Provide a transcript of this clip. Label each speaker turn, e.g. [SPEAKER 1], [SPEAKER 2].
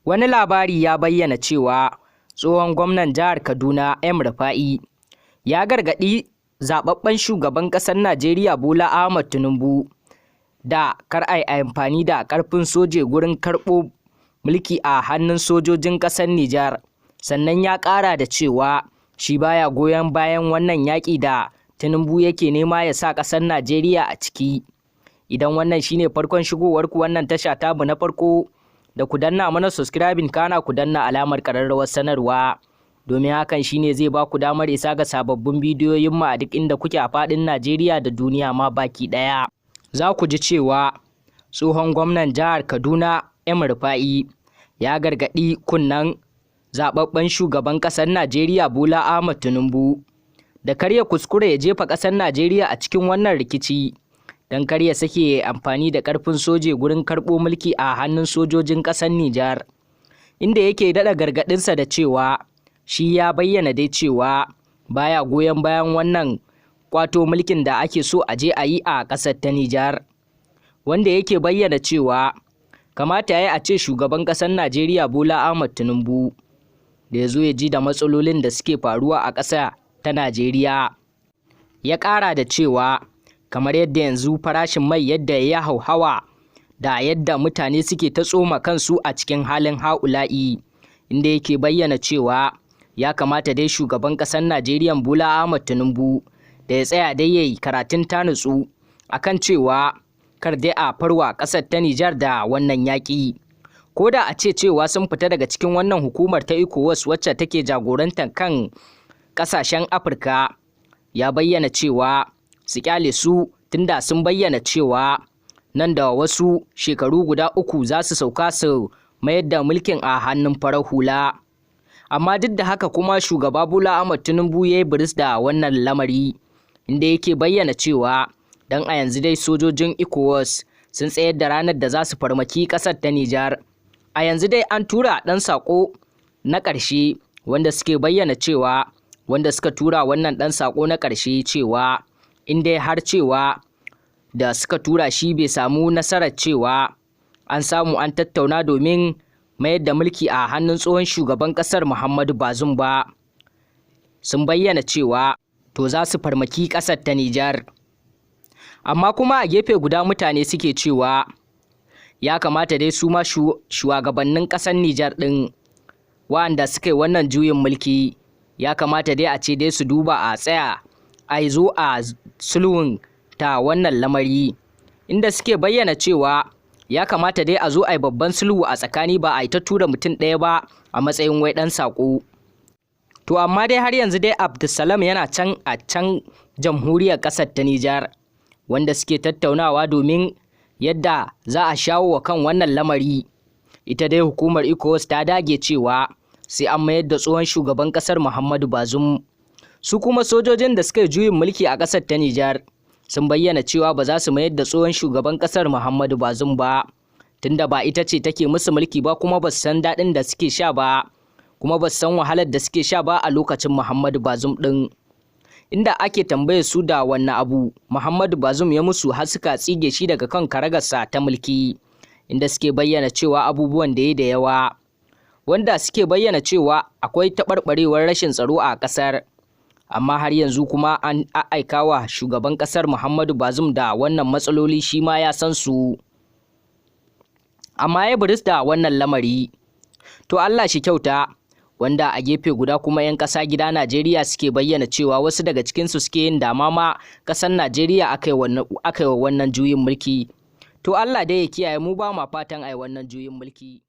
[SPEAKER 1] Wani labari ya bayyana cewa tsohon gwamnan jihar Kaduna M. Rufa'i ya gargaɗi zaɓaɓɓen shugaban ƙasar Najeriya Bola Ahmed Tinubu da kar a yi amfani da ƙarfin soja gurin karɓo mulki a hannun sojojin ƙasar Nijar. Sannan ya ƙara da cewa shi baya goyon bayan wannan yaƙi da Tinubu yake nema ya sa ƙasar Najeriya a ciki. Idan wannan shine farkon shigowar ku wannan tasha tamu na farko, da ku danna mana subscribing, kana ku danna alamar ƙararrawar sanarwa, domin hakan shine zai ba ku damar isa ga sababbin bidiyoyin mu a duk inda kuke a faɗin Najeriya da duniya ma baki ɗaya. Za ku ji cewa tsohon gwamnan jihar Kaduna M. Rufa'i ya gargaɗi kunnen zaɓaɓɓen shugaban ƙasar Najeriya Bola Ahmed Tinubu da kar ya kuskure ya jefa ƙasar Najeriya a cikin wannan rikici, don kar ya sake amfani da ƙarfin soje gurin karɓo mulki a hannun sojojin ƙasar Nijar. Inda yake daɗa gargaɗinsa da cewa shi ya bayyana dai cewa baya goyon bayan wannan kwato mulkin da ake so a je a yi a ƙasar ta Nijar. Wanda yake bayyana cewa kamata ya yi a ce shugaban ƙasar Najeriya Bola Ahmed Tinubu da ya zo ya ji da matsalolin da suke faruwa a ƙasa ta Najeriya. Ya ƙara da cewa kamar yadda yanzu farashin mai yadda ya hauhawa da yadda mutane suke ta tsoma kansu a cikin halin ha'ula'i, inda yake bayyana cewa ya kamata dai shugaban ƙasar Najeriya Bola Ahmed Tinubu da ya tsaya dai yayi karatun ta nutsu akan cewa kar dai a farwa ƙasar ta Nijar da wannan yaƙi. Ko da a ce cewa sun fita daga cikin wannan hukumar ta ECOWAS wacce take jagorantar kan ƙasashen Afirka, ya bayyana cewa su kyale su, tunda sun bayyana cewa nan da wasu shekaru guda 3 za su sauka su mayar da mulkin a hannun farar hula. Amma duk da haka kuma shugaba Bola Ahmed Tinubu ya yi biris da wannan lamari, inda yake bayyana cewa don a yanzu dai sojojin ECOWAS sun tsayar da ranar da za su farmaki ƙasar ta Nijar. A yanzu dai an tura ɗan saƙo na ƙarshe, wanda suke bayyana cewa wanda suka tura wannan ɗan saƙo na ƙarshe cewa in dai har cewa da suka tura shi bai samu nasarar cewa an samu an tattauna domin mayar da mulki a hannun tsohon shugaban ƙasar Muhammadu Bazoum ba, sun bayyana cewa to za su farmaki ƙasar ta Nijar. Amma kuma a gefe guda mutane suke cewa ya kamata dai su ma shugabannin ƙasar Nijar ɗin waɗanda suka yi wannan juyin mulki, ya kamata dai a ce dai su duba a tsaya a zo a sulhun ta wannan lamari, inda suke bayyana cewa ya kamata dai a zo a yi babban sulhu a tsakani, ba a yi ta tura mutum ɗaya ba a matsayin wai ɗan saƙo. To amma dai har yanzu dai Abdulsalam yana can a can jamhuriyar ƙasar ta Nijar, wanda suke tattaunawa domin yadda za a shawo wa kan wannan lamari. Ita dai hukumar ECOWAS ta dage cewa sai an mayar da tsohon shugaban ƙasar Muhammadu Bazoum. Su kuma sojojin da suka yi juyin mulki a ƙasar ta Nijar sun bayyana cewa ba za su mayar da tsohon shugaban ƙasar Muhammadu Bazoum ba, tunda ba ita ce take musu mulki ba, kuma ba su san daɗin da suke sha ba, kuma ba su san wahalar da suke sha ba a lokacin Muhammadu Bazoum ɗin. Inda ake tambayar su da wannan abu Muhammadu Bazoum ya musu har suka tsige shi daga kan karagarsa ta mulki, inda suke bayyana cewa abubuwan da ya da yawa, wanda suke bayyana cewa akwai taɓarɓarewar rashin tsaro a ƙasar. Amma har yanzu kuma an aikawa shugaban ƙasar Muhammadu Bazoum da wannan matsaloli, shi ma ya san su, amma ya biris da wannan lamari. To Allah shi kyauta. Wanda a gefe guda kuma 'yan ƙasa gida Najeriya suke bayyana cewa wasu daga cikinsu suke yin dama ma ƙasar Najeriya aka yi wa wannan juyin mulki. To Allah dai ya kiyaye, mu ba ma fatan a yi wannan juyin mulki.